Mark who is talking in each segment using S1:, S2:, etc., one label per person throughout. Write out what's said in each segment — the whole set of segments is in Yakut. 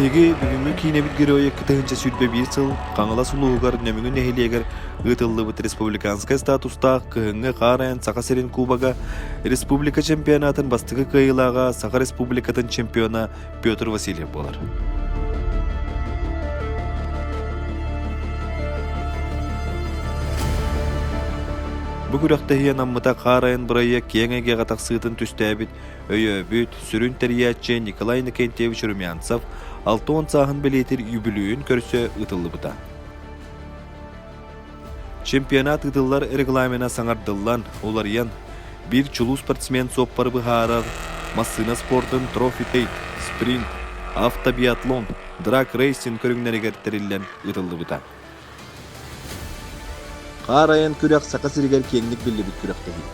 S1: Биһиги бүгүҥҥү киинэбит геройа 2021 сыл Хаҥалас улууһугар Нөмүгү нэһилиэгэр ыытыллыбыт республиканскай статустаах кыһыҥҥы хаар айан Саха сирин кубога республика чемпионатын бастакы кыайыылааҕа Саха Республикатын чемпиона Петр Васильев буолар. Бу күрэхтэһии анаммыта хаар айан бырайыак киэҥ эйгэҕэ тахсыытын түстээбит өйөөбүт, сүрүн тэрийээччи Николай Иннокентьевич Румянцев 60 сааһын бэлиэтиир үбүлүөйүн көрсө ыытыллыбыта. Чемпионат ыытыллар регламена саҥардыллан, уларыйан, биир чулуу спортсмен суоппары быһаарар массыына спордун трофи-тейт, спринт, автобиатлон, драг-рейсинг көрүҥнэригэр тэриллэн ыытыллыбыта. Хаар айан күрэх Саха сиригэр киэҥник биллибит күрэхтэһии.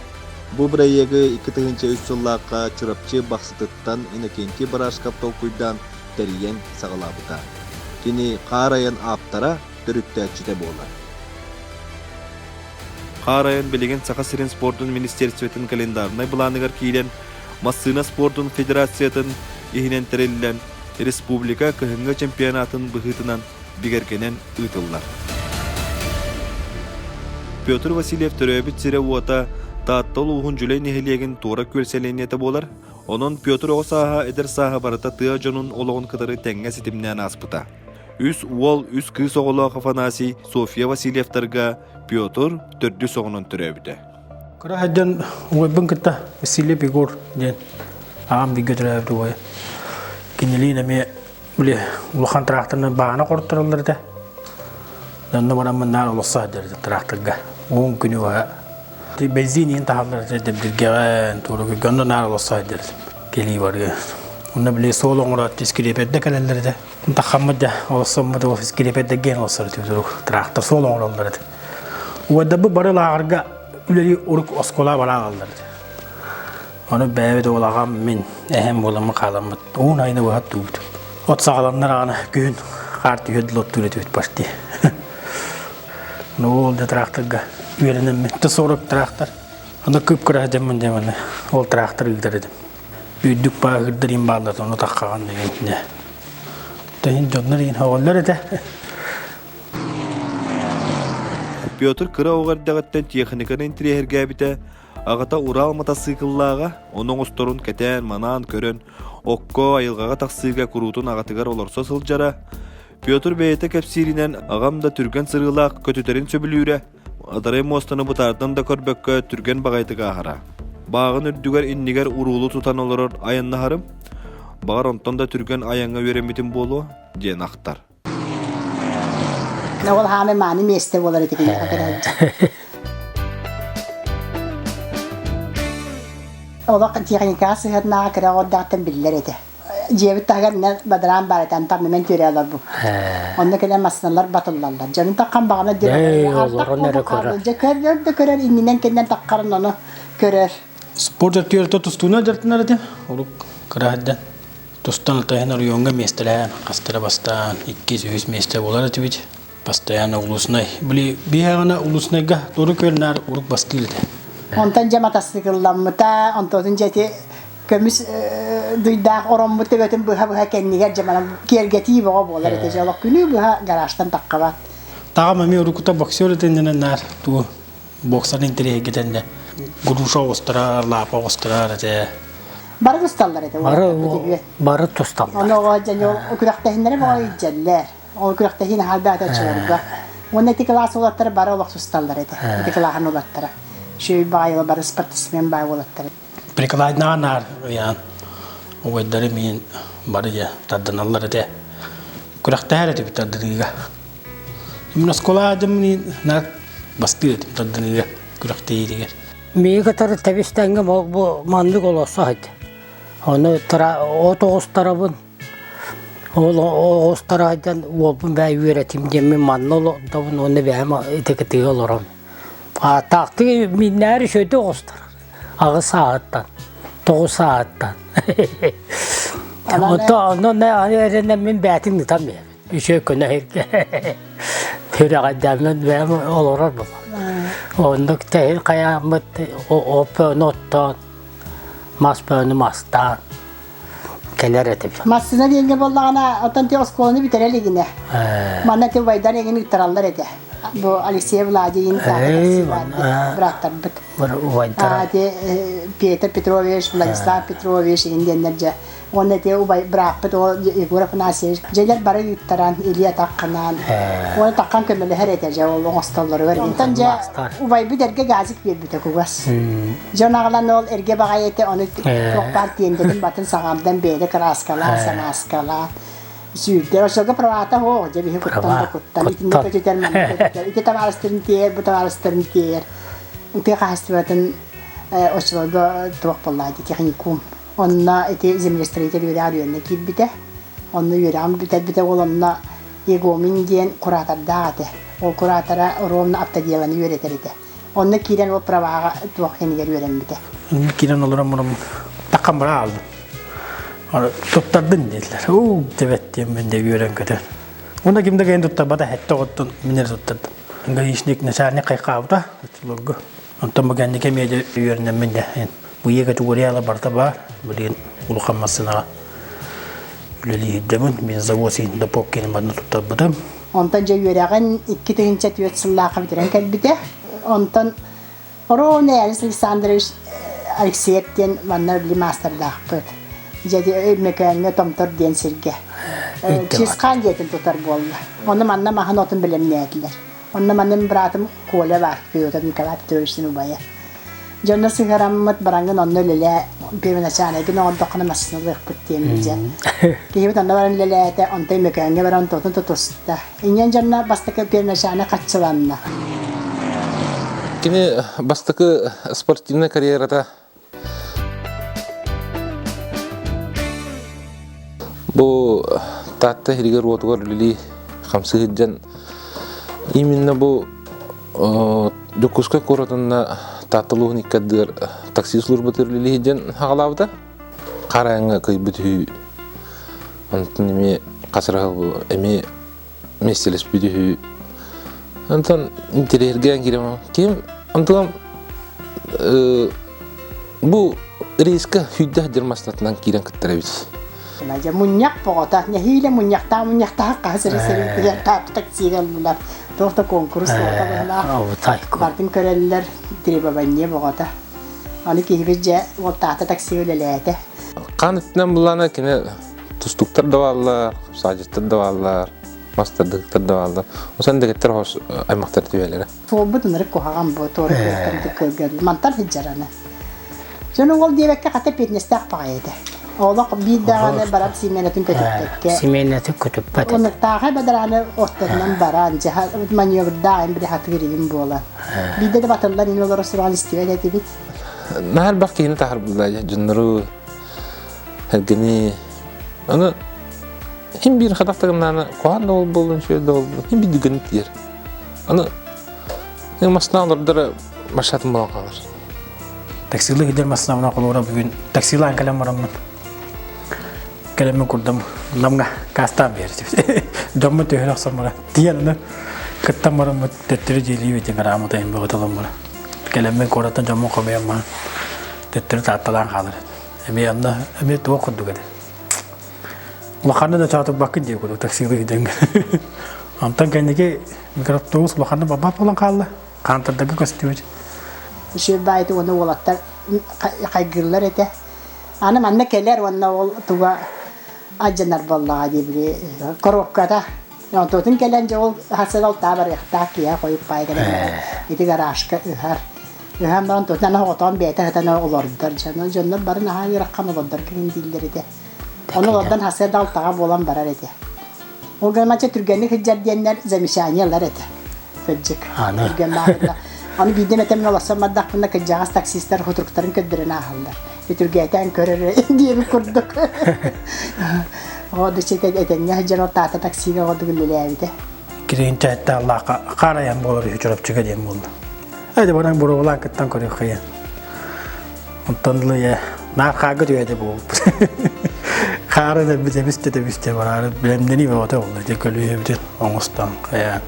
S1: Бу бырайыагы 2003 сыллаахха Чурапчы Бахсытыттан Иннокентий Барашков толкуйдаан тэрийэн саҕалаабыта. Кини хаар айан ааптара, төрүттээччитэ буолар. Хаар айан билигин Саха сирин спордун министерствотын календарнай былааныгар киирэн, массыына спордун федерациятын иһинэн тэриллэн, республика кыһыҥҥы чемпионатын быһыытынан бигэргэнэн ыытыллар. Петр Васильев төрөөбүт сирэ-уота Таатта улууһун Дьүлэй нэһилиэгин Туора Күөл сэлиэнньэтэ буолар. Онон Петр оҕо сааһа, эдэр сааһа барыта тыа дьонун олоҕун кытары тэҥҥэ ситимнээн ааспыта. Үс уол, үс кыыс оҕолоох Афанасий, Софья Васильевтарга Петр төрдүс оҕонон төрөөбүтэ.
S2: Кыра сылдьан убайбын кытта Васильев Егор диэн аҕам бииргэ төрөөбүт убайа. Кинилиин эмиэ били улахан тракторынан баҕана хортороллор этэ. Онно бараммын наар олохсо сылдьар этим тракторга. Уһун күнү быһа. Бензин иһин таһаллар этэ дэбдиргэҕэ, туорукуйга онно наар олохсо сылдьар этим. Кэлии барыы. Онно били суол оҥороот искириэпэрдэ кэлэллэр этэ. Таххаммыт да олохсоммут ол искириэпэрдэргэ олорсор этибит урук трактор суол оҥороллор этэ. Уойдарбыт бары лааҕырга үлэлии урук оскуола бара аҕаллар этэ. Ону бэйэбит уол аҕам мин эһэм буоламмыт хааламмыт уун айны быһат туубут. От саҕаланнар аҕана күһүн хаар түһүө дылы оттуур этибит почти. Ну ол да тракторга үөрэнэммин. Т-40 трактор. Аны кып-кыра дьэммин дьэммин ол трактор ыытар этим. Үрдүк бааһырдар им бааллар ону таххаҕан деген Тэһин дьоннор иин хоҕоллор этэ.
S1: Петр кыра оҕо эрдэҕиттэн техниканы интириэһиргээбитэ, аҕата Урал матасыыкыллааҕа, ону оҥосторун кэтээн-манаан көрөн, окко, айылҕаҕа тахсыыга куруутун аҕатыгар олорсо сылдьара. Петр бэйэтэ кэпсииринэн, аҕам да түргэн сырыылаах көтүтэрин сөбүлүүрэ, Адарай муостаны бытаардан да көрбөккө түргэн баҕайытык ааһара. Бааҕын үрдүгэр иннигэр уруулу тутан олорор айаннаһарым, баҕар онтон да түргэн айаҥҥа үөрэммитим буолуо диэн ахтар.
S3: Ол хаамай мааны миэстэ буолар ити киниэхэ кэлэ Олох техникаҕа сыһыаннааҕа кыра оҕордоохтон биллэр этэ. Дьиэбит таһыгар иннэ бадараан баар этэ, антах мэмэн түөрэ олорбуппут. Онно кэлэн массыыналар батыллаллар. Дьонун таххан баҕана
S4: Эй, олорон эрэ көрөр.
S3: Дьэ көрөр да көрөр, иннинэн кэннинэн таххарын ону көрөр.
S2: Спорт өттүгэр тустууна дьарыктанар этим. Урук кыра сылдьан тустан алтайын оройуоҥҥа миэстэлээн, хастара бастаан, иккис, үһүс миэстэ буолар этибит. Постоянно улуснай. Били биһэҕинэ улуснайга туору күөлнээр урук бастыыр этэ.
S3: Онтон дьэ матасыыкылламмыта, онтон дьэ ити көмүс дуйдаах ороммут төбөтүн быһа-быһа кэннигэр дьэ манан киэргэтии бөҕө буолар этэ дьэ олох күнүү быһа гаражтан таххабат.
S2: Таҕам эмиэ уруккута боксер этиннэнэн наар туу боксаны интэриэһиргэтэннэ груша оҕустарар, лаапа оҕустарар этэ.
S3: Бары тусталлар этэ.
S4: Бары бары тусталлар.
S3: Ону оҕо дьэ күрэхтэһиннэри бөҕө илдьэллэр. Ол күрэхтэһии наһаа элбэх этэ оччолорго. Уонна ити кылаас уолаттара бары олох тусталлар этэ. Ити кылааһын уолаттара. Үчүгэй баҕайы бары спортсмен баай уолаттара.
S2: Прикладнаҕа наар ыйаан убайдары миин бары дьэ тардыналлар этэ. Күрэхтэһэр этибит тардыныыга. Мин оскуола дьоммун наар бастыыр этим тардыныыга күрэхтэһиитигэр.
S4: Миги кытары тэбис-тэҥҥэ бу маннык олорсо сылдьар. Ону от оҕустарабын Ол оҕустара сылдьан уолбун бээ үөрэтим диэммин манна олордобун уонна бэйэм ити кытыыга олоробун. Ааттаахтык миннээри үчүгэйдик оҕустарар. Аҕыс сааһыттан, тоҕус сааһыттан. Онтон онно эрэнэммин бээтин ытан биэрэбин. Үчүгэй көнө сиргэ. Сүрэҕэйдээммин бэйэм олорор буолам. Оннук тэһин хайааммыт оппөөнү оттоон, мас бөөнү мастаан. кэлэр этибит.
S3: Массыына диэҥҥэ буоллаҕына, оттон ти оскуоланы бүтэрэ илигинэ. Манна ти убайдар эҥин ыыттараллар этэ. Бу Алексей Владимирович бырааттарбыт.
S4: Убайдара.
S3: Петр Петрович, Владислав Петрович иҥин диэннэр дьэ. Уонна ити убай бырааппыт ол Егор Афанасьевич дьэлэр бары ыыттаран илии атаххынан уонна таххан көмөлөһөр этэ дьэ ол оҥостоллоругар. Онтон дьэ убайбыт эргэ газик биэрбитэ кугас. Дьон аҕалан ол эргэ баҕайы этэ ону туох баар тиэндэтин батын саҥардан бэйэтэ кырааскалаан самааскалаан сүүрдэр оччолорго правата суох дьэ биһи куттан да куттан итинник көтүтэр маннык көтүтэр ити табаарыстарын тиэйэр бу табаарыстарын тиэйэр тыа хаһаайыстыбатын оччолорго туох буоллаа дии техникум Онно ити землестроитель үөрэҕэр үөрэнэ киирбитэ. Онно үөрэҕин бүтэрбитэ уол онно Егомин диэн куратордаах этэ. Ол куратора ровно автоделаны үөрэтэр этэ. Онно киирэн ол праваҕа туох инигэр үөрэммитэ.
S2: Киирэн олорон баран таккан бара аалдым. Туттардын диэтилэр. Уу дебет диэн де үөрэн көтөн. Уонна ким да кэлэн туттарбата хэтте оҕоттон мин эрэ туттардым. Гаишник начальник хайхаабыта оччолорго. Онтон бу кэнники эмиэ дьэ үөрэнэммин дьэ бу ийэ категорияла барыта баар. Билигин улахан массыынаҕа үлэлии сылдьабын. Бензовоз иһин Допоккины манна туттарбытым.
S3: Онтон дьэ үөрэҕин 2004 сыллаахха бүтэрэн кэлбитэ. Онтон Ровно Алис Александрович Алексеев диэн манна били маастардаахпыт. Дьэ Өймөкөөҥҥө Томтор диэн сиргэ. Чысхаан дьиэтин тутар буолла. Ону манна маһын отун бэлэмнээтилэр. Онно манным быраатым Коля баар, Петр Николай Петровичтын убайа. Дьонно сыһыараммыт бараҥҥын онно үлэлээ, первоначальныйгын оҥордоххуна массыыналыахпыт диэн дьэ. Киһибит онно баран үлэлээтэ, онтон Өймөкөөҥҥө баран онтуотун тутуста. Инньэн дьонно бастакы первоначальный хаччыланна.
S5: Кини бастакы спортивнай карьерата Бу Таатта иһигэр-уотугар үлэлии хамсыы сылдьан именно бу Дьокуускай куоратынна Таатта улууһун икки ардыгар такси службатыгар үлэлии сылдьан хаҕалаабыта. Хара айаҥҥа кыйбыт үһү, онтон эмиэ хас эрэ эмиэ миэстэлэспит үһү. Онтон интэриэһиргээн киирэн ким онтон бу рейска сүүрдэ сылдьар массыынатынан киирэн кыттар эбит.
S3: Дьэ мунньах боҕото, нэһиилэ мунньахтаа мунньахтаах хаһыс эрэ сирин тааппы таксига ыллылар. Туох да конкурс суоҕа быһылаах. Бардын көрөллөр, требование боҕото. Аны киһибит дьэ ол таата такси үлэлээтэ.
S5: Хаан өттүнэн буллаана кини тустуктар да бааллар, саадьыттар да бааллар, мастардыктар да бааллар. Осан дэгиттэр хос аймахтар түбэлэрэ.
S3: Суолбут ынырык куһаҕан буо туора күөттэн кылгар мантан сылдьараны. Дьон ол диэбэккэ хата пиэтинэстээх баҕайы этэ. Олох биир даҕаны баран сименэтин көтүппэккэ.
S4: Сименэтин көтүппэт.
S3: Онуктааҕы бадарааны ортотунан баран, маневрдаах били хатыыр игин буолан. Биирдэ да батыллан ини олоро сураҕын истибэт этибит.
S5: Наһаа элбэх киһини таһарбыта дьоннору Эргэни аны хим биир хатах тагыннаана куһаан да буоллун үчүгэй да буоллун хим биир дүгэнин тиийэр. Аны массыына олордор маршрутум буолан хаалар.
S2: Таксилыы кэлэр массыынабына холуора бүгүн таксилаан кэлэн бараммын кэлэммин курдам Намҥа каастаан биэрдибит. Дьоммут төһөр охсон баран тиийэн аны кыттан бараммыт төттөрү дьиэлиибит грамотайын бөҕөтөлөн баран кэлэммин куораттан дьоммун хомуйан баран төттөрү таатталаан хаалар. Эмиэ онно эмиэ туох курдук этэ. Улаханны да чаатырбаккын дии курдук таксилыы дэҥ. Онтон кэнники микроавтобус улаханны бабаат буолан хаалла. Хаантардарга көстүбүт.
S3: Үчүгэй баайты уонна уолаттар хайгыыллар этэ. Аны манна кэлэр уонна ол туга алдьанар буоллаҕа дии били коробката. Онтуотун кэлэн дьэ ол хасыал алтаа барыахтаах киһи хойук баай кэлэн ити гаражка ыһар. Ыһан баран тутан оҕотоон бэйэтэ сытан олордор дьоно дьоннор бары наһаа ыарахан олордор кэлин дииллэр этэ. Ону олордон хасыа алтаҕа буолан барар этэ. Ол гынан түргэнник сылдьар диэннэр замечание ылар этэ. Кырдьык. Түргэн баарында. Аны биирдэ эмэтэ мин олорсон бардахпына кырдьаҕас таксистар хутуруктарын көрдөрөн ааһаллар. Үтүргээтэн көрөр диэбит курдук. Оҕо этэҥҥэ сылдьан ол таата таксига оҕо үлэлээбитэ.
S2: Кириинчэ Аллаахха хаар айан буолар үһү Чурапчыга диэн буолла. Эдэ баран боруобалаан кыттан көрүөххэ. Онтон ылы наар хаарга түһэдэ буолбут. Хаары да битэ бисте бараары билэмнэни бөҕөтө буолла дьэ көлүөһэбитин оҥостон хайаан.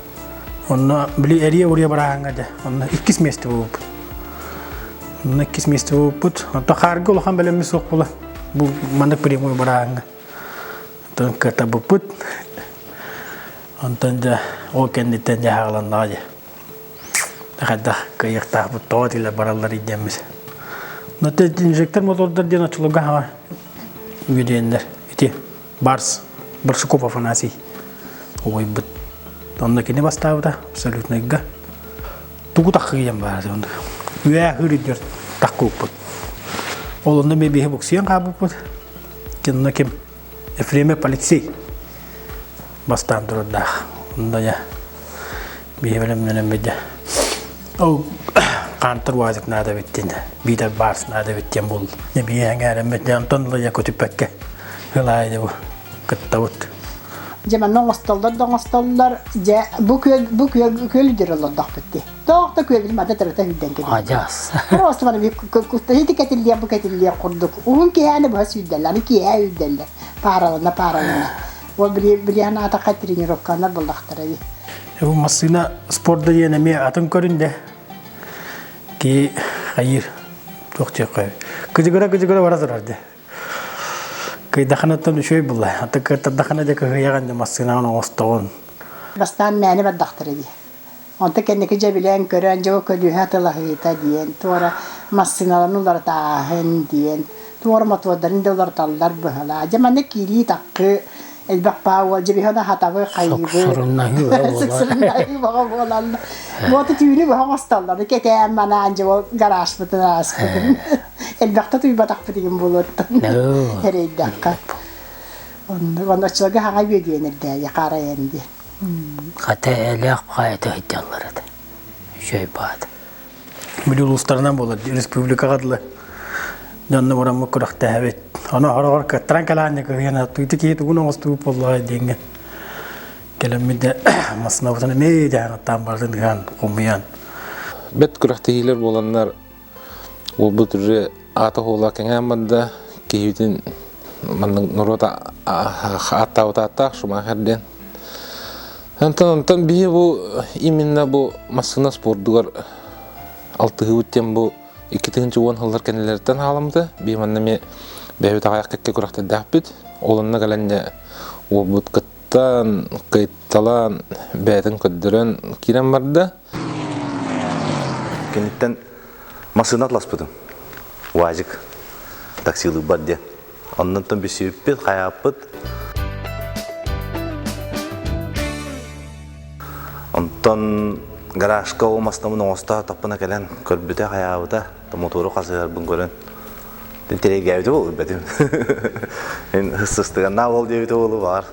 S2: Онно били эрие уруйа барааҥҥа дьэ онно иккис миэстэ буолбут. Онно иккис миэстэ буолбут. Онто хаарга улахан бэлэммит суох буола. Бу маннык прямой барааҥҥа. Онтон кытабыппыт. Онтон дьэ ол кэнниттэн дьэ хааланнаҕа дьэ. Хайдах кыайыахтаахпыт тоҕо этилэр бараллар диэммит. Но инжектор мотордар диэн оччолорго хаҥа үөдүйэннэр ити Барс Барсуков Афанасий убайбыт. Онно кини бастаабыта абсолютнайга. Тугу таххыйан баар онно. Үөһэ үрдүр тахкыппыт. Ол онно мен биһи буксуйан хаалбыппыт. Кинно ким Ефремов Алексей бастаан турардаах. Онно я биһи бэлэмнэнэн бидэ. Ол хаантар уазик наада биттин, биитэр барс наада биттен бул. Не биһи эҥээрэммит, онтон ыла я көтүппэккэ ылаайы бу кыттабыт.
S3: Дьэ манна оҥостоллор да оҥостоллор, дьэ бу күөл бу күөл күөл үрдүр олордохпут дии. Тоох да күөлбүт мата тырыта сүүрдэн кэлин.
S4: Адьас.
S3: Просто бары ити кэтиллиэх бу кэтиллиэх курдук. Уһун киһээни быһа сүүрдэллэр, аны киэһэ үүрдэллэр. Пааралана пааралана. Ол били билиһэн аатахха тренировкалар буллахтара дии.
S2: Бу массыына спорда диэн эмиэ атын көрүндэ. Ки хайыр туох диэххэ. Кыдьыгыра-кыдьыгыра бара турар дии. Кыйдаханаттан үчүгэй буолла. Аты кыаттардахына дьэ кыһыйаҕын дьэ массыынаҕын оҥостоҕун.
S3: Бастаан мээнэ бардахтара дии. Онто кэнники дьэ билэн көрөн, дьэ көлүөһэ атылаһыыта диэн, туора массыыналарын уларытааһын диэн, туора мотуордарын да уларыталлар быһалаа. Дьэ манна киирии-таххыы элбэх баа уол дьэ биһи хатабы хайыбы
S4: Суксуруннаһыы бөҕө буолар.
S3: суксуруннаһыы бөҕө буолаллар. Буота түүнү быһа оҥостоллор. Кэтээн манаан дьэ ол гаражпытын ааспытын. Элбэхтэ туйбатахпыт игин буолуоттан эрэйдэххэ. Онно онно оччолорго хаҥа үөдүйэн эрдээйи хаарайан диэн.
S4: Хата элээх баҕайы сылдьаллар этэ. Үчүгэй баат.
S2: Били улуустарынан буолар республикаҕа дылы дьонно бараммыт күрэхтэһэбит. Ону хороҕор кыттаран кэлээнньэ кыһыйан тыыты киһи тугун оҥостубут буоллаҕай диэҥҥэ кэлэммит да массыынабытын эмиэ дьаһаҥыттаан барытын ыһан хомуйан.
S5: Бэт күрэхтэһиилэр буоланнар Уолбут уже аата уола кэҥээн барда, киһибитин маннык норуот ааттаабыт ааттаах Шумахер диэн. Онтон онтон биһи бу именно бу массыына спордугар алтыһыыбыт диэн бу 2010 сыллар кэннилэриттэн хаалыммыта. Биһи манна эмиэ бэйэбит аҕыйах кэккэ күрэхтэрдээхпит. Ол онно кэлэн дьэ уолбут кыттан, кыйталаан, бэйэтин көрдөрөн киирэн барда.
S6: Киниттэн массыына атласпытым. УАЗик таксилыыбар диэн. Оннуттан бүссүүппүт, хайааппыт. Онтон гаражка ол массыынабын оҥосто таппына кэлэн көрбүтэ, хайаабыта, мотору хасыһарбын көрөн тирэйгээбитэ буолуо билбэтим. Мин сыстыганнаах ол диэбитэ буолуо баҕар.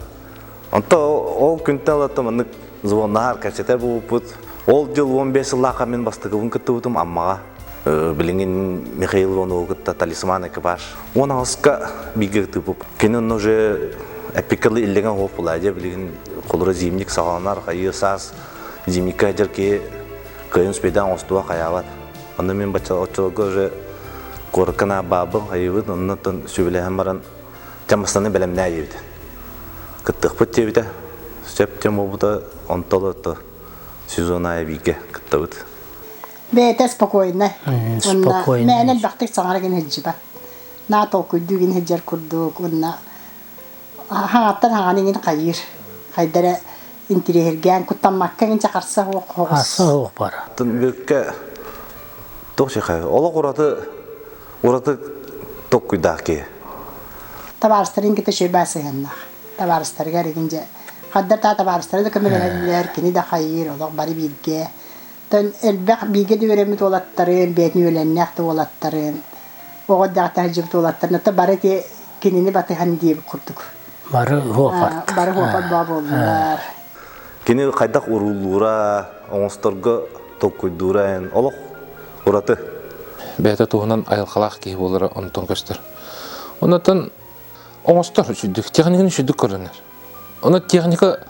S6: Онто ол күнтэн ылата маннык звоннаһар кэпсэтэр буолбуппут. Ол дьыл 15 сыллаахха мин бастакыбын кыттыбытым Аммаҕа. Билигин Михаил Иванову кытта талисман экипаж. Уон аҕыска бииргэ кыттыппыт. Кини онно уже эппиккэ иллэҥэ оһуох буолаа дьэ билигин холура зимник саҕаланар хайыы саас зимникка сылдьар киһи кыайын успейдаан оҥостуба хайаабат. Онно мин бачча оччолорго уже куоракка наабаабын хайыыбыт оннуттан сүбэлэһэн баран Дьэ массыынаны бэлэмнээ диэбитэ. Кыттыахпыт диэбитэ. Сөп диэн буолбута, онто да сезон аайы бииргэ кыттабыт.
S3: Бэйэтэ спокойно.
S4: Спокойно.
S3: Мээнэ элбэхтик саҥара гин сылдьыбат. Наа толкуйдуу гин сылдьар курдук уонна хаҥаттан хаҥан иҥин хайыыр. Хайдара интириэһиргээн куттаммакка иҥин чахарса суох хоҕус.
S4: Харса суох бара.
S6: Бүккэ туох чихэ олох ураты ураты толкуйдаах киһи.
S3: Табаарыстарын кытта үчүгэй сыһыаннаах. Табаарыстарыгар игин дьэ хаддар таа табаарыстара да көмөлөһөллөр, кини да хайыыр, олох бары бииргэ. Тон элбэх бииргэ да үөрэммит уолаттарын, бэйэтин үөлэннээх да уолаттарын, оҕо эрдэҕиттэн сылдьыбыт уолаттарын, ото бары ити кинини батыһан диэбит курдук.
S4: Бары хуопарт.
S3: Бары хуопарт баа буоллулар.
S6: Кини хайдах урууллуура, оҥосторго толкуйдуура олох ураты.
S5: Бэйэтэ туһунан айылҕалаах киһи буолара онтон көстөр. Онтон оҥостор үчүгдүк, техниканы үчүгдүк көрүнэр. Ону техника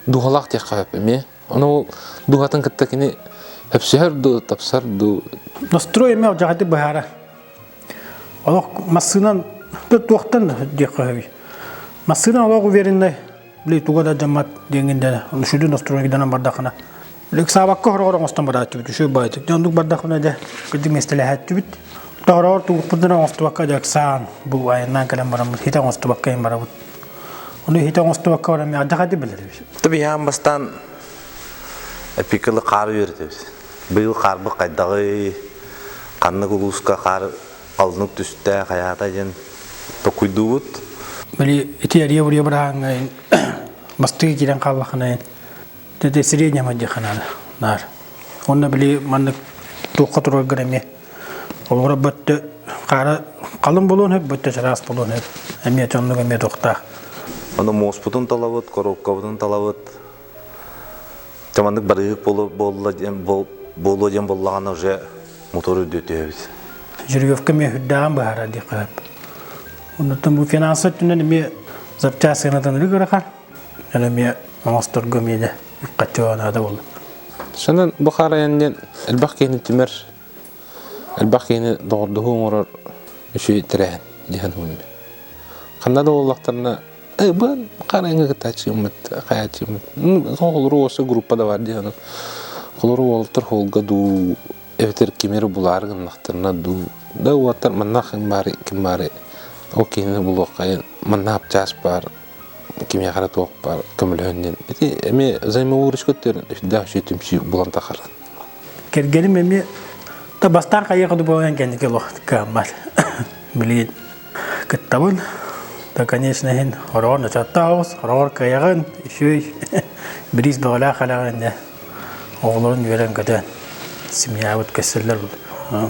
S5: дууһалаах диэххэ сөп эмиэ. Ону ол дууһатын кытта кини өпсүһэр дуу, тапсар дуу.
S2: Настрой эмиэ алдьархайдык быһаарар. Олох массыынан туохтан диэххэ сөбүй? Массыынан олох уверенный били туга да дьаммат диэҥҥин да сүдү настройкаданан бардаххына ыксаабакка хороҕор оҥостон барааччыбыт үчүгэй баайытык дьэ оннук бардахпына дьэ кырдьык миэстэлэһээччибит. Тоҕороор тугуппутун оҥостубакка дьаксаан бу айаннаан кэлэн бараммыт хитэ оҥостубакка иһин барабыт. Ону хитэ оҥостубакка баран адьахати билэрбит.
S6: Биһиэн бастаан эпикалы хаар үөрэтэбит. Быйыл хаарбыт хайдаҕый, ханнык улууска хаар алыннык түстэ, хайаата диэн токуйдуубут.
S2: Били ити эрийэ-буруйа бырааһаҥҥа бастыы киирэн хааллаххына Тэдэ среднема диэххэ наада наар. Уонна били маннык туохха тураргар эмиэ олоҕура бөттө хаара халыҥ буолуон сөп, бөттө чараас буолуон сөп. Эмиэ оннук эмиэ туохтаах.
S6: Ону муоспутун талабыт, коробкабытын талабыт. Дьэ маннык барыһык буолла диэн буолуо диэн буоллаҕына уже мотор үрдүө түһэбит.
S2: Жеребьевка эмиэ үрдээҕин быһаарар диэххэ сөп. Оннуттан бу финансы өттүнэн эмиэ запчаас сыанатын ыарахан. Эмиэ оҥосторго эмиэ үп-харчы наада буолла.
S5: Сонон бу хаарайан диэн элбэх киһини түмэр, элбэх киһини доҕордоһуу оҥорор үчүгэй тэрээһин диэн уһун. Ханна да буоллахтарына, э бу хаарайаҥҥа кыттааччыммыт, хайааччыммыт. Холору уоса группа да бар диэн. Холору уолаттар холга дуу, эбэтэр кими эрэ булаары гыннахтарына дуу, да уолаттар манна ким баары, ким баары, ол киһини булуоххайын, манна хапчаас баар, кимиэхэ эрэ туох баар көмөлөһөн диэн ити эмиэ взаимовыручка өттүгэр сүрдээх үчүгэй түмсүү булан тахар.
S2: Кэргэним эмиэ та бастаан хайыаха дубалаан кэнники олох кыаммат. Билигин кыттабын. Да, конечно, иһин хороҕор ночооттоох хороҕор кыайаҕын, үчүгэй бириис бөҕөлөөх элэҕин дьэ оҕолорун үөрэн-көтөн семьябыт көстөллөр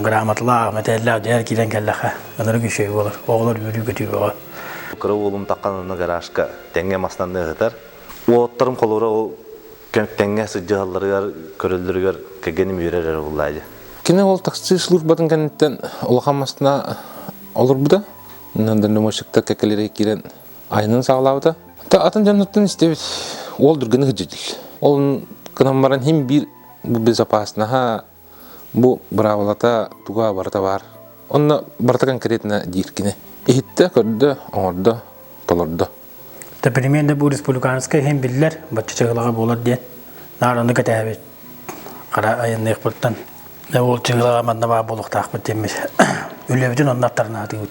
S2: грамоталаах, мэтээллээх дьиэр киирэн кэллэххэ ынырык үчүгэй буолар. Оҕолор үөрүү-көтүү бөҕө.
S6: Кыра уолум таххан онно гаражка тэҥҥэ мастанны ыһытар. Уолаттарым холура ол тэҥҥэ сылдьыһалларыгар, көрөллөрүгэр кэргэним үөрэр эрэ буллаа дии.
S5: Кини ол такси службатын кэнниттэн улахан массыына олорбута. Дальнобойщиктар кэккэлэрэ киирэн айанын саҕалаабыта. Та атын дьоннортон истэбит. Уол дүргүнү сылдьыдыл. Ол гынан баран хим биир бу безопасноһа Бу быраабылата туга барыта баар. Онно барыта конкретно диир кини. Иһиттэ, көрдө, оҥордо, толордо.
S2: Тэпримиэн да бу республиканскай иһин биллэр, бачча чыгылаҕа буолар диэн. Наар ону кэтэһэбит. Хара айанныахпыттан. Ол чыгылаҕа манна баар буолуохтаахпыт диэммит. Үлэбитин онно аттарнаатыбыт.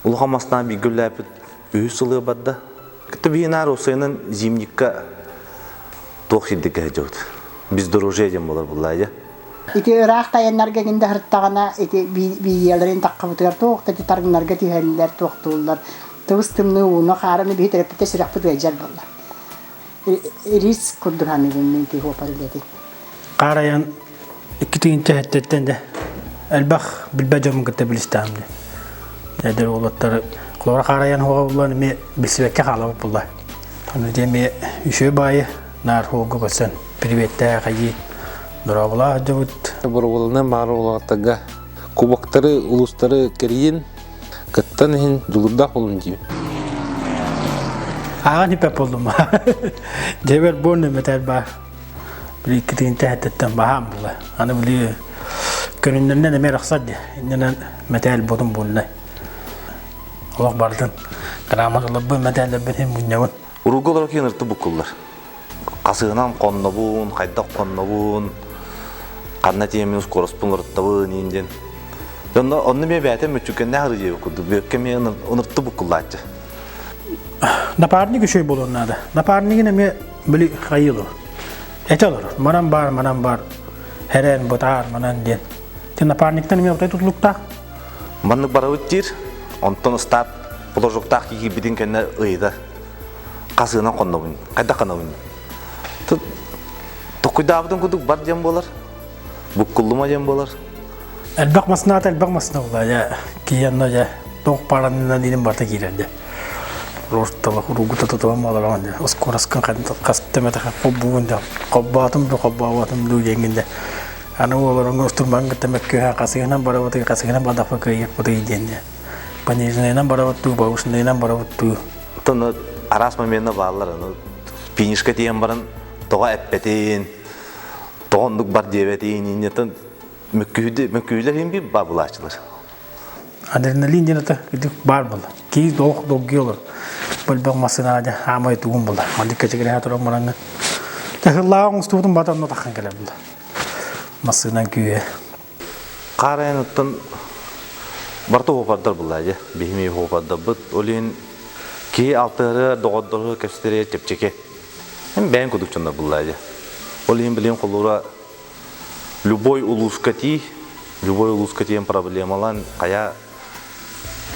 S6: Улахан маснаан бииргэ үлэлээбит үһүс сылыа барда. Кытта биһи наар уопсайынан зимникка туох сирдиккэ сылдьабыт. Бездорожье диэн буолар буллаа
S3: Ити ыраах тайаннарга гин да сырыттаҕына ити биийэлэрин таххабытыгар туох да ити тарыҥнарга түһэллэр, туохтууллар. Тыбыс тымныы ууну хаараны биһи төрөппүттэр сүрэхпит ыалдьар буолла. Риск курдук саныыбын мин ити хуопар үлэтин.
S2: Хаар айан икки тыһыынча сэттэттэн да элбэх билбэт дьоммун кытта билистэҕим дии. Эдэр уолаттар холобура хаар айан хуоҕа буллан эмиэ билсибэккэ хаалабыт булла. Ону ити эмиэ үчүгэй баайы наар хуолга көрсөн приветтээх айыы дорооболоох дьобут.
S5: Боробуланан баар уолаттарга кубоктары, улуустары кэрийин, кыттан иһин дьулурдаах болун диибин.
S2: Ааҕан иппэт буоллум. Дьэбэр буон мэтэл баар. Били иккитин тэһэттэн баһаам була. Аны били көрүннэринэн эмиэ арахсар дии. Иннинэн мэтээл ботун буолла. Олох бардын. Грамоталарбын, мэтээллэрбин иһин мунньабын.
S6: Уругу олоро киин ырты буккуллар. Хасыһынан хоннобун, хайдах хоннобун, ханна тиэмин скороспун ырыттабын иин диэн. Онно онно мэ бээтэ мүччүкэннээх ырыдьыйы курдук бүөккэ эмиэ ынырты буккуллааччы.
S2: Напарник үчүгэй буолуон наада. Напарнигын эмиэ били хайыы Этэ олорор. Манан баар, манан баар. Хэрэн, бытаар, манан диэн. Ти напарниктан эмиэ отой тутулуктаах.
S6: Маннык барабыт диир. Онтон ыстаат положоктаах киирбитин кэннэ ыйыта. Хасыынан хоннобун. Хайдах ханабын? Токуйдаабытын курдук бар диэн буолар. Буккуллума диэн буолар.
S2: Элбэх масынаата элбэх масына була дьэ киһи дьэ туох баарынан иһин барыта киирэр дьэ. Ростова уругута тутуһан буолар дьэ оскуораскын хастымэтэх холбугун дьэ холбоотум ду холбообатым ду диэҥҥин дьэ аны олорон устурмаҥ кытта мөккүһэ хасыгынан барабытый хасыгынан бардахпа кыайыахпытый диэн дьэ пониженныйынан барабыт дуу повышенныйынан барабыт дуу
S6: Оттон араас моментна бааллар финишка тиийэн баран тоҕо эппэтин тоҕо оннук бар диэбэтин инньэтин мөккүһүдэ мөккүһүлэр иһин бир баабылааччылар.
S2: Адреналин диэн ата ити баар буолла. Киһи долх долгуйа олор. Бөлбөх массыына дьэ аамай тугун буолла. Маннык кэчигирэһэ туран бараҥҥа. Таһыллааҕы оҥостубутун бата онно таххан кэлэр буолла. Массыынан күүһэ.
S6: Хаар айаныттан Барыта уопардар булла дьэ. Биһими уопардарбыт. Ол иһин киһи алтыһары, доҕордору кэпсэтэрэ чэпчэки. Эн бэйэҥ курдук дьоннор булла дьэ. Ол иһин билигин холуура любой улууска тиий, любой улууска тиийэн проблемалан хайа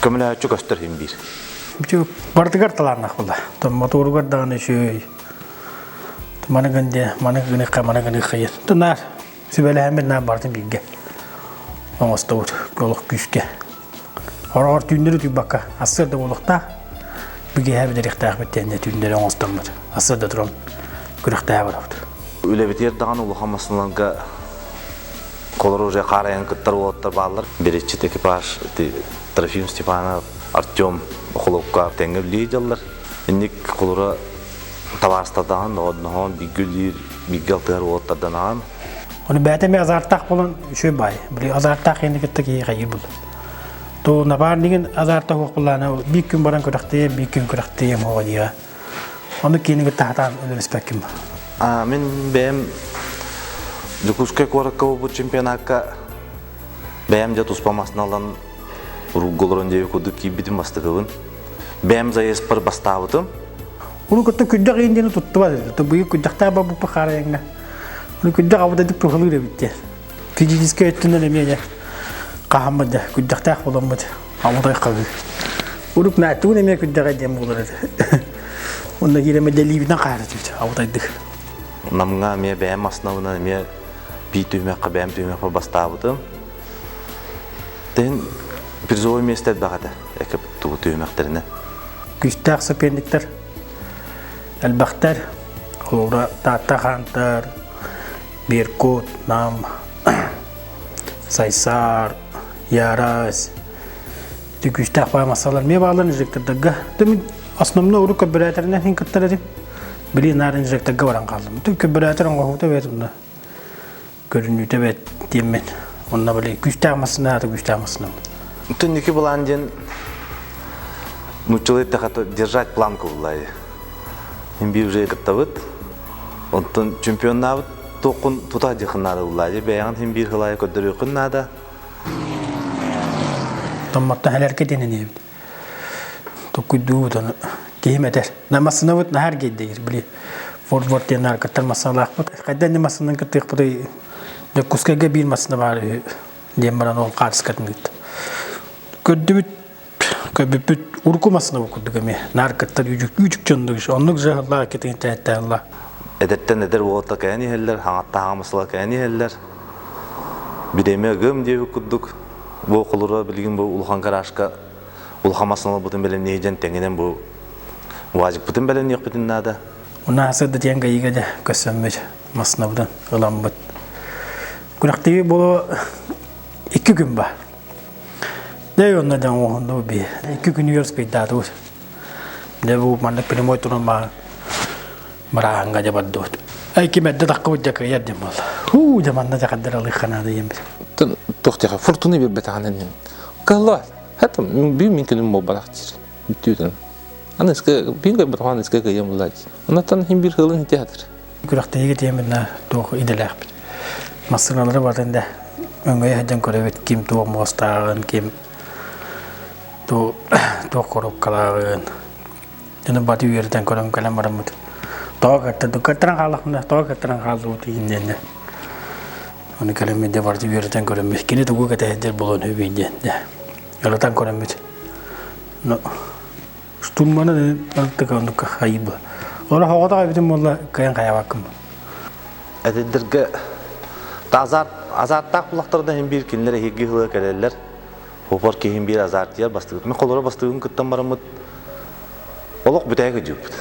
S6: көмөлөһөөччү көстөр иһин биир.
S2: Барытыгар талааннаах буолла. Мотуоругар даҕаны үчүгэй. Маны гын диэ, маны гыныхха, маны гыныхха диэн. Тунаар сүбэлэһэммит наар барытын бииргэ оҥостобут олох күүскэ. Хороҕор түүннэри утуйбакка ассыар да буолуохтаах, бигэһэ бүтэриэхтээхпит диэн түүннэри оҥостоммут ассыар да туран күрэхтэһэ барабыт.
S6: Үлэбитигэр даҕаны улахан массыыналарга холору уже хаарайан кыттар уолаттар бааллар. Беретчит экипаж Трофим Степанов, Артем Охолопка тэҥҥэ үлэлии дьаллар. Инник холура табаарыстардаҕын, доҕордоһон, бииргэ үлэлиир, бииргэ алтыһар уолаттарданаҕын.
S2: Оны бэйэтэ эмиэ азартаах буолан үчүгэй баай. Били азартаах киһини кытта киһи хайыы булар. То напарнигын азартаах уох буллаана биир күн баран күрэхтэйэ, биир күн күрэхтэйэ моҕо диэҕэ. Ону киһини кытта хатаан үлэлэспэккин ба.
S6: А, мин бэйэм Дьокуускай куоракка буолбут чемпионакка бэйэм дьэ туспа массыына ылан уругга олорон диэби курдук киирбитим бастакыбын. Бэйэм заездпар бастаабытым.
S2: Уну кытта күрдэх иин диэни туттубат этэ. Быйыл күрдэхтээх барбыппа хаарайаҥҥа. Уну күрдэх абыдайдык туһалыыр эбит диэн. Физическэй өттүнэн эмиэ дьэ хаһаммыт дьэ күрдэхтээх буоламмыт абыдай хагыы. Урук нааттугун эмиэ күрдэҕэ диэн буолар этэ. Онно киирэмэ дэлиибинэн хаара түбүт абытайдык.
S6: Намҥа эмиэ бэйэм массыынабынан эмиэ бии түһүмэххэ бэйэм түһүмэхпэр бастаабытым. Тин призовой место элбэх этэ. Эке тугу түһүмэхтэринэн.
S2: Күүстээх соперниктар элбэхтэр. Холобура Таатта Хаантар, Беркут, Нам, Сайсаар, Ярась, күүстээх баай массалар эмиэ бааллар инжектордарга. Мин основной урук көрбүрээтеринэн хин кыттар этим. Били наар инжекторга баран хааллым. Түн көрбүрээтер оҥоһуута бэт онно көрүнүүтэ бэт диэммин. Онно били күүстээх массыына аата күүстээх массыына.
S6: Түннүкү былаан диэн нууччалыы эттэххэ держать планку буллай. Мин уже кыттабыт. Онтон чемпионнаабыт туоххун тута дьыхын наада буллай. Бэйэҕин хин биир хылайы көрдөрүөххүн наада.
S2: Томмоттон хэлэргэ диэн эбит. Токуйдуубут ону киһим этэр. На массыынабыт наһаа эргийдигир били Форд диэн наркоттар массыыналаахпыт. Хайда инни массыынан кыттыахпытый Дьокуускайга биир массыына баар үһү диэн баран ол хаартыскатын ыытта. Көрдүбүт көрбүппүт урукку массыына курдук эмиэ наркоттар үүчүк үүчүк дьоннук оннук же аллаа китин тээттэ
S6: Эдэртэн эдэр уолаттар кэлэн иһэллэр, хаҥаттан хаҥа массыылар кэлэн иһэллэр. Бириэмэ ыгым диэбит курдук бу холура билигин бу улахан гаражка улахан массыыналарбытын бэлэмниэһи дьэн тэҥинэн бу УАЗикпытын бэлэмниэхпитин наада.
S2: Уна сырды диэн гайыга дьэ көссөммүт массыынабытын ыламмыт. Күрэхтэһии буолуо икки күн ба. Дэ онно дьэ оҥоһунну би. Икки күнүгэр успейдаатыбыт. Дэ бу маннык прямой туран баар Мырааһыҥҥа дьэ бардыбыт. Ай ким эрдэ таххыбыт дьэ кыайар диэн буолла. Хуу дьэ манна дьэ хаддар алыахха наада диэн бит.
S5: Туох диэхэ фортуна биэрбэтэҕинэн диэн. Кыһалла. Хата бүү мин күнүм буолбатах диир. Бүтүүтэн. Аны искэ биир көрбөтөх аны искэ кыайан булла диир. Оннуттан хин биир хылын ити хатыр.
S2: Күрэхтэһиигэ тиэминэ туох идэлээхпит. Массыыналары барын да өҥөйө сылдьан көрөбүт ким туох муостааҕын, ким туох коробкалааҕын Дьону баты үөрэтэн көрөн кэлэн бараммыт. Тоҕо кыттардым, кыттаран хааллахпына, тоҕо кыттаран хааллыбыт иһин диэннэ. Ону кэлэммит дьэ барыта үөрэтэн көрөммүт. Кини тугу кэтэһэрдэр буолуон үһүбүй диэн дьэ. Ырытан көрөммүт. Ну, штурманы ырыттык оннукка хайыбы. Ону хоҕотох эбитим буолла кыайан хайабаккын.
S6: Эдэрдэргэ азарт, азарттаах булахтарда иһин биир кинилэр эһиги ыла кэлэллэр. Опор киһим биир азартыйар бастыгыт. Мен холоро бастыгын кыттан бараммыт олох бүтэһик ыдьыппыт.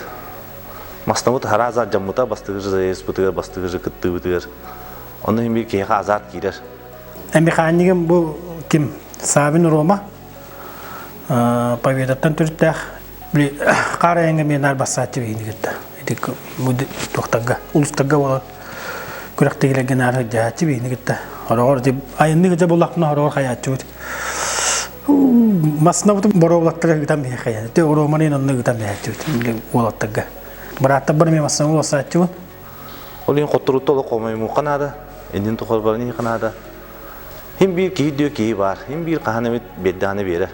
S6: Мастамыт хара азарт дьаммыта бастыгы заездпытыгар, бастыгы кыттыыбытыгар. Онно иһин биир киһиэхэ азарт киирэр.
S2: Механикым бу ким? Савин Рома. Победаттан төрүттээх. Били хаар айанга мен нар бассааччы биһини кытта. Ити туохтарга, улустарга буолар күрэхтэһиилэргэ наар сылдьааччы биһини кытта. Хороҕор ити айаннык ити буллахпына хороҕор хайааччыбыт. Массыынабытын боруобулаттара ыытан биһиэхэ. Ити Романы онно ыытан биһээччибит били уолаттарга. Бырааттарбар эмиэ массыына уларсааччыбын.
S6: Ол иһин хотторутта олох хомойумуохха наада. Иннин тухары баран иһиэххэ наада. Хим биир киһи диө киһи баар. Хим биир хаһан эмит биэрдэҕинэ биэрэр.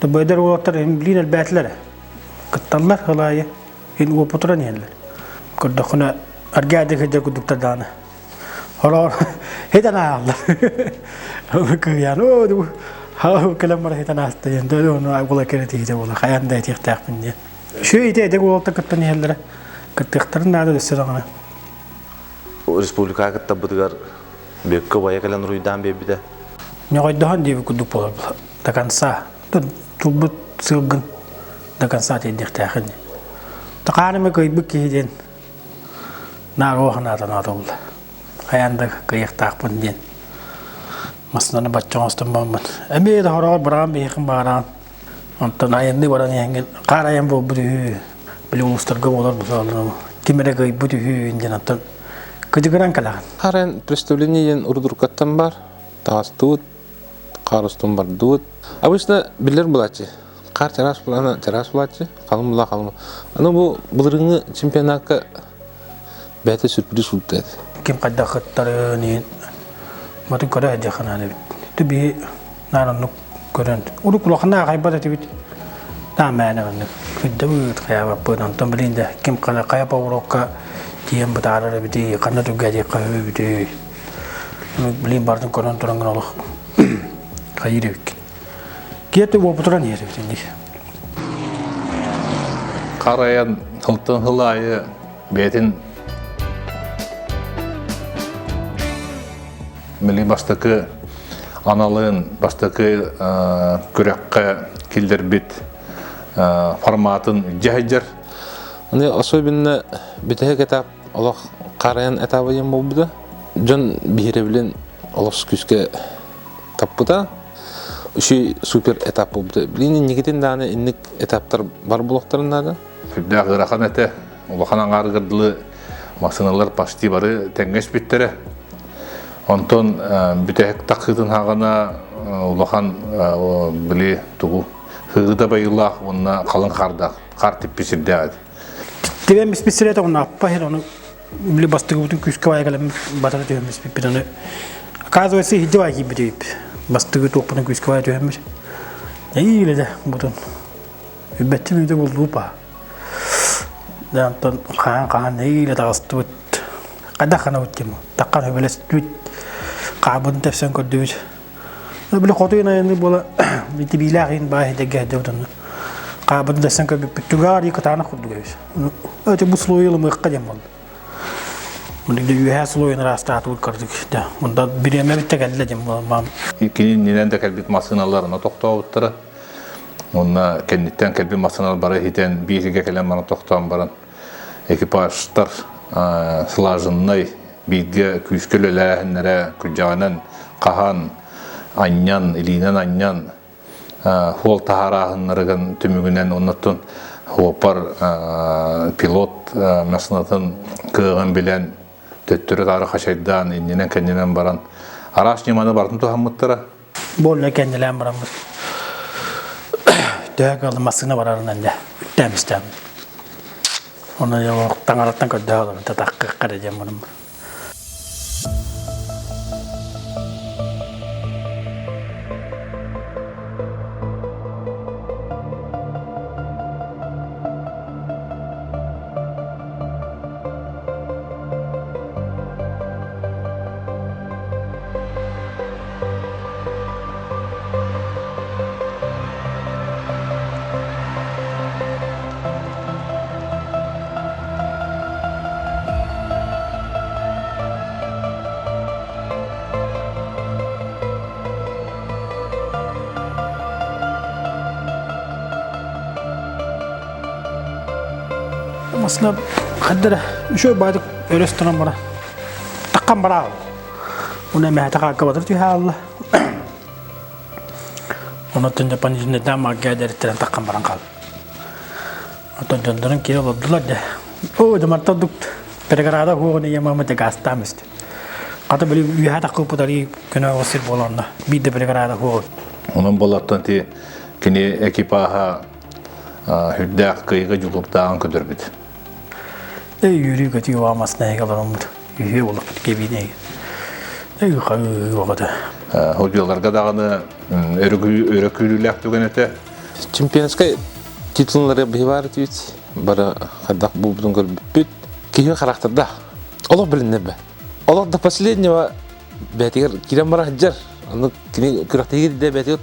S2: Бэдэр уолаттар билин элбээтилэр. Кытталлар хылаайы. Ин уопутуран иһэллэр. Көрдөххүнэ аргаады кыдьа курдуктар даҕаны. Хороор хитэн ааҕаллар. Кыйан оо хаа кэлэн бара хитэн ааста диэн ону уола кэлэ тиһитэ буола хайаан да этиэхтээхпин диэн. Үчүгэй ити эдэр уолаттар кыттан иһэллэрэ. Кыттыахтарын наада өссө даҕаны.
S6: Республикаҕа кыттарбытыгар Бүөккэ убайа кэлэн уруйдаан биэрбитэ.
S2: Ньоҕойдоһон диэбит курдук буолар до конца. Тулбут сыалгын до конца тиэрдиэхтээхин. Тахаарыма кыайбыт киһи диэн наар уоханаата наада Хайаан да кыайыахтаахпын диэн. Массыынаны бачча оҥостон бараммын. Эмиэ да хороҕор быраҕан биһиэхин баараан. Онтон айанныы баран иһэҥҥин хаар айан буолбут үһү. Били улуустарга буолар бусааллар ким эрэ кыайбыт үһү диэн оттон кыдьыгыран кэлэҕин.
S5: Харен преступление диэн урдуркаттан бар. Таҕыстыбыт, хаар устун бардыбыт. Обычно биллэр булааччы. Хаар чараас булана чараас булааччы, халым була халым. Аны бу былырыҥҥы чемпионатка бэйэтэ сюрприз улта этэ.
S2: Ким хайдах кыттарын иһин матын көрө сылдьаххына эбит. Биһи наар оннук көрөн урут улаханна аҕайбат этибит. Таа мээнэ оннук күндэ хайаабаппыт онтон билин да ким хана хайа поворокка тиийэн бытаарар эбитий ханна түргээтиэххэ эбитий билин бардын көрөн туран олох хайыр эбиккин киэти уопутуран иһэр эбит инник
S7: Харайан сылтан сыл аайы бэйэтин били бастакы аналын бастакы күрэххэ киллэрбит форматын дьаһайдьар.
S5: Аны особенно бүтэһик этап олох харайан этабы диэн буолбута. Дьон биһирэбилин олох күүскэ таппыта. Үчүй супер этап буолбута. Билин инникитин дааны инник этаптар бар буолуохтарын наада.
S7: Сүрдээх ыарахан этэ. Улахан аҥаарыгар дылы массыыналар почти бары тэҥҥэ испиттэрэ. Онтон бүтэһик тахсыытын хаҕана улахан били тугу һыгыта байылаах уонна халыҥ хаардаах хаар типпи сирдээх этэ.
S2: Тибэн биспит сирэ тоҕуна аппа иһин ону били бастыгыбытын күүскэ баайа кэлэн батары түһэммиспит ону оказывается иһирдьэ баай киирбит эбиппит бастыгы туохпутун күүскэ баайа түһэммит эйиилэ дэ бутун Үрбэччи мүнүүтэ буллуу па. Дьэ онтон хаан-хаан нэһиилэ таҕыстыбыт. Хайдах гынабыт диэн таххан сөбүлэстибит. Хаабын тэпсэн көрдүбүт. Били хотуйун айаныы буола тибиилээх иин баа иһидэргэ сылдьабыт онно. Хаабын тэпсэн көрбүппүт түгэҕэр ии кытаанах курдук эбит. Эти бу слойу ылымыахха диэн буолла. Үөһээ слойун ыраастаатыбыт кырдык. Онда бириэмэ бүттэ кэллэ диэн буолан.
S7: Кини иннинэн да кэлбит массыыналар тохтообуттара. Уонна кэнниттэн кэлбит массыыналар бары иһитэн биир сиргэ кэлэн баран тохтоон баран экипажтар слаженнай бииргэ күүскэ үлэлээһиннэрэ күрдьэҕинэн хаһан анньан илиинэн анньан хуол таһаарааһыннарыгын түмүгүнэн оннуттан хуопар пилот массыынатын кыаҕын билэн төттөрү-таары хачайдаан иннинэн-кэннинэн баран араас ньыманы барытын туһаммыттара.
S2: Больно кэннилээн бараммыт төһө кыалла массыына барарынан дьэ үктээн истэм. Онон таҥараттан көрдөһө олорон татаххыахха эрэ диэн барым. Масына хаддара үчүгэй баайдык өрөстөнөн бара таххан бараал. Уна мэһэтэ хаакка батыр түһэ Онон пониженныйдаан магга эдэриттэрин таххан баран хаал. Оттон дьоннорун киирэ олордулар дэ. Оо, дьамарта дук переграда хуоҕун ийэ мама те газтаам исти. Хата били үөһэ таххыппыт арыы көнө сир буоланна. Биир да переграда хуоҕун.
S7: Онон болаттан ти кини экипаһа үрдээх кыйыга дьулурдааҕын көдөрбүт.
S2: Эй үөрүү көтүү оҕамас нэһигэ олороммут. Үһүө болоппут кэбиинэйгэ. Эй хаа оҕото.
S7: Судьуйаларга даҕаны өрө күүрүүлээх түгэн этэ.
S5: Чемпионскай титуллары биһи баар этибит. Бары хайдах буолбутун көрбүппүт. Киһи харахтарда. Олох билиннэрбэ. Олох до последнего бээтигэр киирэн бара сылдьар. Аны кини күрэхтэһиир да бээтигэр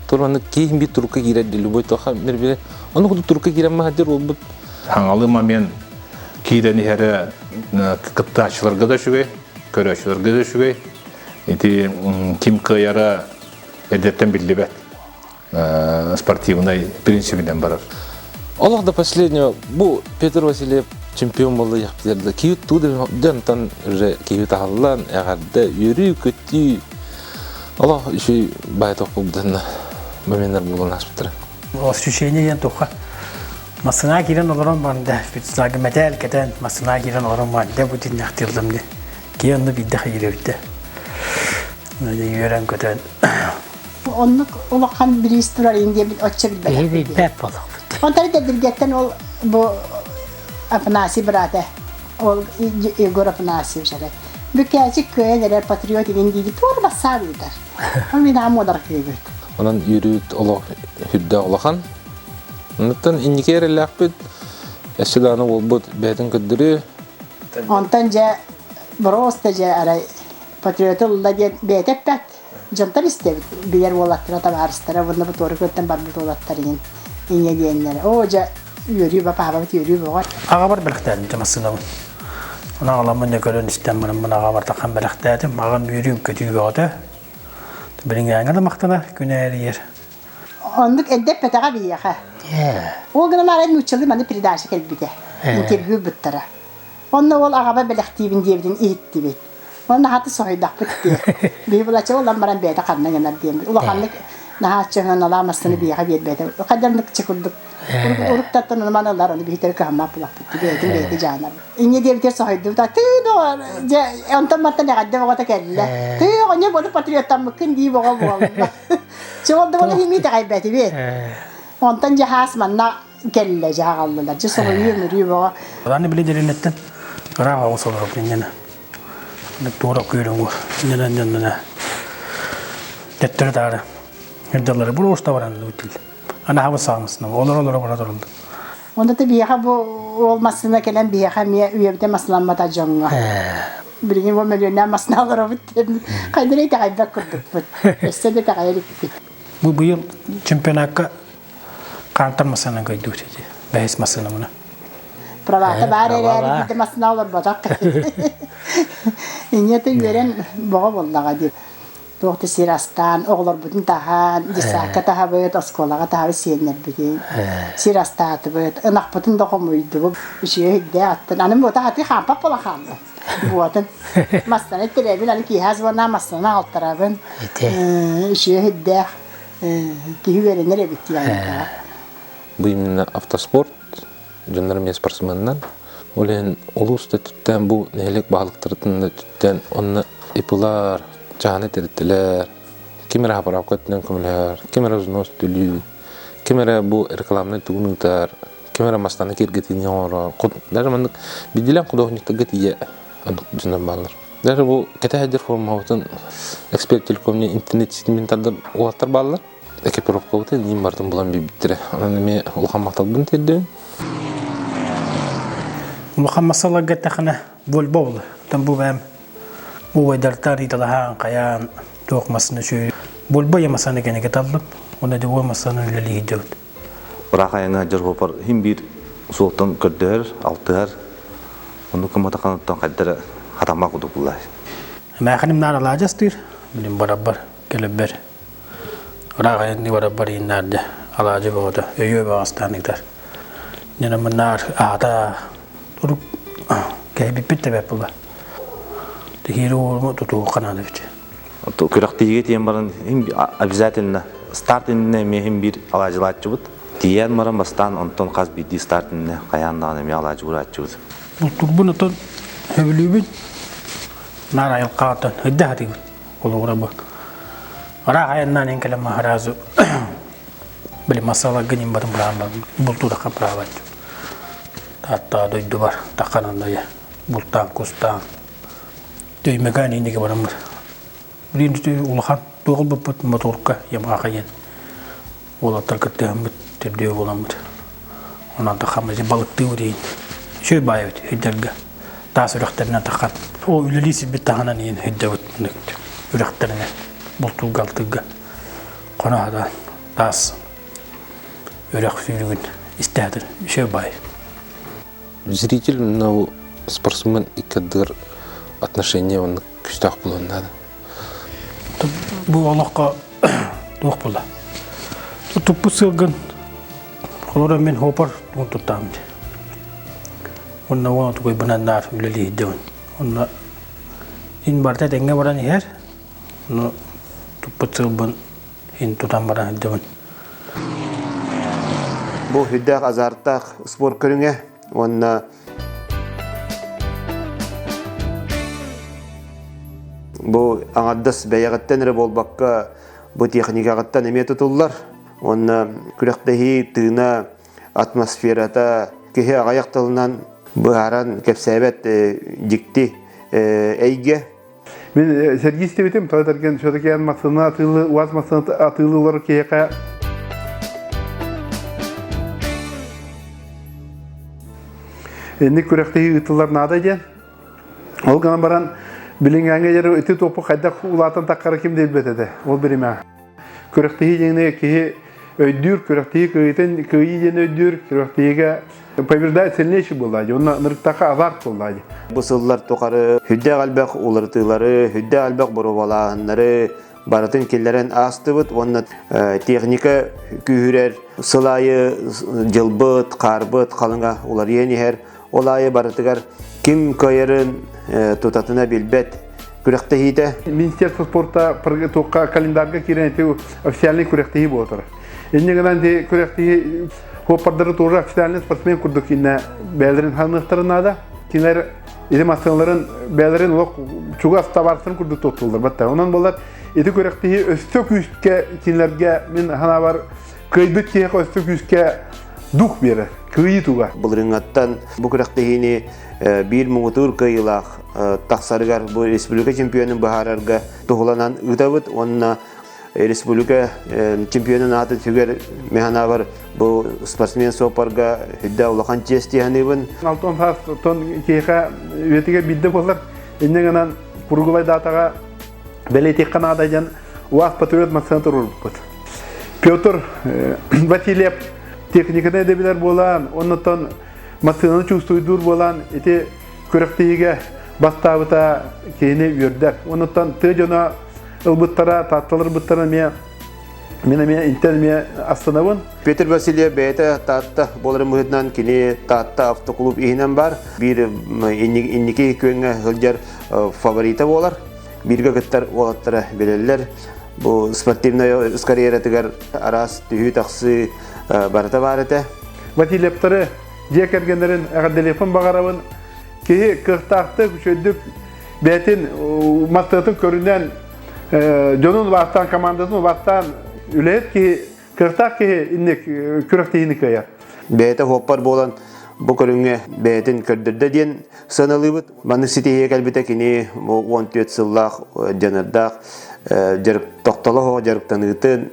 S5: турманы киһин биир турукка киирэр ди любой тоха мир Ону курдук турукка киирэн маһадыр уолбут.
S7: Хаҥалы момент киирэн иһэрэ кыттааччыларга да үчүгэй, көрөөччүлэргэ да үчүгэй. Ити ким кыайара эрдэттэн биллибэт спортивнай принцибинэн барар.
S5: Олох до последнего бу Петр Васильев чемпион буолла яхпитер киһи туу дьонтон уже киһи таһаллан эҕэрдэ үөрүү көтүү олох үчүй баайтох булбутанна моменттар буолан ааспыттара.
S2: Ощущение диэн туха массына киирэн олорон барда спецназга мэтээл кэтэн массына киирэн олорон барда бу тиннэхтирлым ди киһи онно биирдэ хайырыбитэ үөрэн көтөн
S3: Оннук улахан бириис турар диэбит оччо
S4: билбэтэх. Билбэт буолуохпут.
S3: Онтон дэдиргэттэн ол бу Афанасий быраата ол Егор Афанасьевич эрэ. Бүкээчик кыайан эрэр патриот иҥин дииди туора бассаап ыытар. Ол мин аам уодар кыйбыт.
S5: Онон үөрүүт олох үрдээх улахан. Оннуттан инники эрэллээхпит өссө даҕаны уолбут бэйэтин көрдөрүү.
S3: Онтон дьэ просто дьэ арай патриоты ылла диэн бэйэтэ эппэт. Дьонтон истэбит. Билэр уолаттара, табаарыстара, уонна бу туора көртөн барбыт уолаттар иҥин иньэ диэннэр. Оо дьэ үөрүү бапаабабыт үөрүү бөҕө.
S2: Аҕабар бэлэхтээтим дьэ массыынабын. Онон аҕаламмын дьэ көрөн истэн бараммын аҕабар тахан бэлэхтээтим. Аҕам үөрүүм көтүү бөҕөтө. Билиҥҥээҥҥэ да махтанар күн эрийэр.
S3: Оннук эрдэ эппэтэҕэ биһиэхэ. Ол гынан арай нууччалыы маны передача кэлбитэ. Интервью быттара. Онно ол аҕаба бэлэхтиибин диэбитин иһиттибит. Онно хаты соһуйдахпыт дии. Биһи булачча улан баран бэйэтэ ханна гынар диэммит. Улаханнык наһааччыһынан алаа массыына биһиэхэ биэрбэтэ. Хайдарнык курдук. Уруктаттан ону маны ылар, ону биһитэр кыһаммат булахпыт. Бэйэтин бэйэтэ дьаанар. Инньэ диэбитигэр соһуйдубут. Тыы доҕор, дьэ, онтон мантан эҕэрдэ оҕото кэллэ. Тыы оҕонньор буолу патриоттаммыккын дии боҕо буолла. Чэ, ол да буола химии итэҕэйбэтибит. Онтон дьаһаас манна кэллэ дьэ аҕаллылар. Дьэ соһуйуу өмүрүү бөҕө.
S2: Аны били деревнеттен ыраах оҕус олорор инньэнэ. Туора күөлүҥ инньэнэ инньэнэ төттөрү таары үрдэллэри буруоста баран үтил. Аны хабы саамысына олор олоро бара тураллар.
S3: Онда та биһиэхэ бу ол массыына кэлэн биһиэхэ эмиэ үйэбитэ массыламмата дьоҥҥо. Билигин бу мөлүйүөннээх массыына олоробут диэн хайдах итэҕэйбэт курдукпут. Өссө да итэҕэйэ иликпит.
S2: Бу быйыл чемпионакка Хаантан массыына көйдүүр ити. Бэһис массыына муна.
S3: Правата баар эрээри биирдэ массыына олорботох. Иньэтэ үөрэн боҕо буоллаҕа дии. Туох да сир астаан, оҕолорбутун таһаан, десакка таһабыт, оскуолаҕа таһабыт сиэннэрбитин. Сир астаатыбыт, ынахпытын да хомуйдубут. Үчүгэй үрдээх аттан. Аны буота хатыы хаампат буола хааллым. Буотун. Массыына тирэбин, аны киэһэ звонаа массыына алтарабын. Үчүгэй үрдээх. Киһи үөрэнэр эбит диэн.
S5: Бу именно автоспорт дьоннор эмиэ спортсменнар. Ол иһин улуус да түттээн бу нэһилиэк баһылыктарыттан да түттээн онно ИПлар, чааһынай тэрилтэлэр, ким эрэ хаапыраапка өттүнэн көмөлөһөр, ким эрэ взнос төлүүр, ким эрэ бу рекламнай тугун ыытар, ким эрэ мастаны киэргэтиини оҥорор. Даже маннык биирдиилээн художниктарга тиийэ оннук дьоннор бааллар. Даже бу кэтэһэр формабытын эксперт телекомне интернет ситимин тардар уолаттар бааллар. Экипировкабытын иин бартын булан биэрбиттэрэ. Онон эмиэ улахан махталбын тиэрдэбин.
S2: Улахан масаларга эттэххинэ Вольво буолар. Оттон бу бэйэм убайдартан ыйыталаһаан, хайаан, туох массыына үчүгэй. Вольво я массыына кэнники таллым. Уонна дьэ массыына үлэлии сылдьабыт.
S6: Ыраах айаҥҥа дьорҕопор иһин биир суолтан көрдөһөр, алтыһар. Оннук гымматаххына хайдара хатаммат курдук буллаа.
S2: Эмээхиним наар алаадьы астыыр. Билим барарбар, кэлэрбэр. Ыраах айанныы барарбар ииннаарда алаадьы бөҕөтө өйүө баҕастаан ыытар. Дьэ наар аата турук кэһэйбиппит да бэрт буолла. Тиһиири уорума тутуохха наада эбит.
S6: Күрэхтэһиигэ тиийэн баран обязательно старт иннинэ эмиэ иһин биир алаадьылааччыбыт. Тиийэн баран бастаан онтон хас биирдии старт иннинэ хайаан даҕаны эмиэ алаадьы уурааччыбыт.
S2: Бултуурбун отон сөбүлүүбүн. Наар айылҕаҕыттан ыйда сатыыбын. Холобура бу. Ыраах айаннаан эн кэлэн маһаразу били масаларга ним барын быраан бултуудахха быраабат. Таатта дойдубар тахханан бултаан кустаан Өймөкөөн иннигэ бараммыт. Билигин улахан. туох ылбыппыт моторка Ямаха диэн уолаттар кыттыһаммыт төрдүө буоламмыт. Онон тахаммыт балыктыы диин. Үчүгэй баайбыт өйдөргө. Таас үрэхтэринэн таххан. Ол үлэлии сирбит таһынан иин өйдөбүт үрэхтэринэн бултуурга алтыырга хоноһода таас үрэх сүүрүгүн истээтин үчүгэй баай.
S5: Зритель мынау спортсмен икки отношения оннук күүстээх буолуон наада.
S2: Бу олоххо туох буолла? Туппут сылгын холоро мен хопар тугун туттаам дии. Онно уон тугуйбунан наар үлэлиирдибин. Онно ин барыта тэҥҥэ баран иһэр. Ону туппут сылбын ин тутан баран иһдибин.
S8: Бу үрдээх азартаах спорт көрүҥэ уонна Бу аҥардас бэйэҕиттэн эрэ буолбакка, бу техникаҕыттан эмиэ тутуллар. Уонна күрэхтэһии тыына, атмосферата киһи аҕыйах тылынан быһааран кэпсээбэт дьикти эйгэ.
S9: Мин сэргии истибитим, тоҕо этэргин все-таки эн массыына атыылыы, УАЗ массыына атыылыылар киһиэхэ инник күрэхтэһии ыытыллар наада диэн. Ол гынан баран билиҥҥээҥҥэ диэри ити туоппу хайдах улаатан таххара ким да билбэт этэ. Ол биримэ. Күрэхтэһии диэни киһи өйдүүр, күрэхтэһии кыайыытын кыайыы диэн өйдүүр, күрэхтэһиигэ побеждает сильнейший буолла дии. Онно ынырыктаха азарт буолла дии.
S8: Бу сыллар тухары сүрдээх элбэх уларытыылары, сүрдээх элбэх боруобалааһыннары барытын киллэрэн аастыбыт уонна техника күүһүрэр сыл аайы дьылбыт, хаарбыт халыҥа уларыйан иһэр. Ол аайы барытыгар ким кыайарын тутатына билбэт күрэхтэһиитэ.
S9: Министерство спорта туохха календарга киирэн ити официальный күрэхтэһии буола турар. Инньэ гынан ити күрэхтэһии хуоппардары тоже официальный спортсмен курдук иннэ бэйэлэрин ханыахтарын наада. Кинилэр ити массыыналарын бэйэлэрин олох чугас табаарыстарын курдук туттуллар батта. Онон буолар ити күрэхтэһии өссө күүскэ кинилэргэ мин санаабар кыайбыт киһиэхэ өссө күүскэ дух биэрэр, кыайыы туга.
S8: Былырыыҥҥаттан бу күрэхтэһиини биир муҥутуур кыайыылаах тахсарыгар бу республика чемпионун быһаарарга туһуланан ыытабыт уонна республика чемпионун аатын сүгэр механабар бу спортсмен суоппарга үрдэ улахан чиэс тиһаныыбын.
S9: Алтон саас тон киһиэхэ үйэтигэр биирдэ буолар. Инньэ гынан круглай датаҕа бэлиэтиэххэ наада диэн УАЗ Патриот массыына туруорбуппут. Петр Васильев техниканы да билэр буолан, оннуттан массыынаны чувствуйдуур буолан ити күрэхтэһиигэ бастаабыта киһини үөрдэр. Оннуттан тыа дьоно ылбыттара, таатталар ылбыттара эмиэ мин эмиэ интэн эмиэ астынабын.
S8: Петр Васильев бэйэтэ Таатта буоларын быһыытынан кини Таатта автоклуб иһинэн бар. Биир инники күөҥҥэ сылдьар фаворита буолар. Бииргэ кыттар уолаттара билэллэр. Бу спортивнай карьератыгар араас түһүү-тахсыы барыта баар этэ.
S9: Васильевтары дьиэ кэргэннэрин эҕэрдэлиэхпин баҕарабын. Киһи кыахтаахтык, үчүгэйдик бэйэтин мастыатын көрүнэн, дьонун убаастаан, командатын убаастаан үлэһит киһи, кыахтаах киһи инник күрэхтэһиини кыайар.
S8: Бэйэтэ хуоппар буолан бу көрүҥҥэ бэйэтин көрдөрдө диэн сыаналыыбыт. Маннык ситиһиигэ кэлбитэ кини бу 14 сыллаах дьаныардаах дьарык тохтоло суох дьарыктаныытын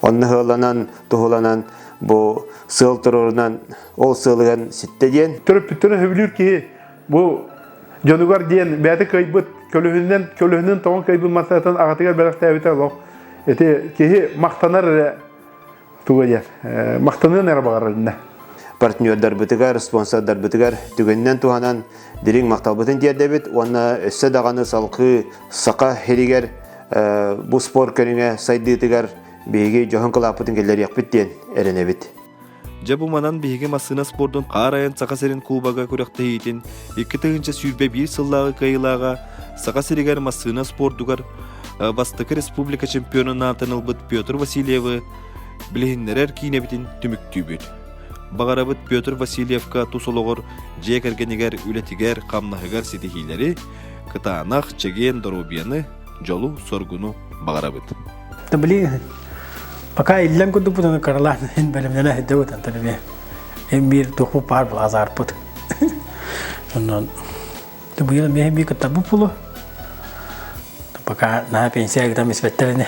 S8: онно ыалланан туһуланан бу сыал туруорунан ол сыалыгар ситтэ диэн.
S9: Төрөппүттэрин сөбүлүүр киһи бу дьонугар диэн бэйэтэ кыайбыт көлөһүнүнэн көлөһүнүн тоҕон кыайбыт массыынатын аҕатыгар бэлэхтээбитэ олох ити киһи махтанар эрэ туга диэн махтаныан эрэ баҕарар иннэ.
S8: Партнердарбытыгар, спонсордарбытыгар түгэнинэн туһанан дириҥ махталбытын тиэрдэбит уонна өссө даҕаны салгыы Саха сиригэр бу спорт көрүҥэ сайдыытыгар биһиги дьоһун кылааппытын киллэриэхпит диэн эрэнэбит.
S1: Дьэ бу манан биһиги массыына спордун хаар айан Саха сирин кубога күрэхтэһиитин 2021 сыллааҕы кыайыылааҕа Саха сиригэр массыына спордугар бастакы республика чемпионун аатын ылбыт Петр Васильевы билиһиннэрэр киинэбитин түмүктүүбүт. Баҕарабыт Петр Васильевка тус олоҕор, дьиэ кэргэнигэр, үлэтигэр, хамнаһыгар ситиһиилэри, кытаанах, чэгиэн доруобуйаны, дьолу-соргуну баҕарабыт.
S2: Да блин, пока иллэҥ курдукпутун кыралаан ин бэлэмнэнэ сылдьабыт антон эмиэ эн биир туохпут баар була азаарпыт. Онон быйыл эмиэ биир кыттарбыт буолуо. Пока наһаа пенсия ыытан испэттэр ини.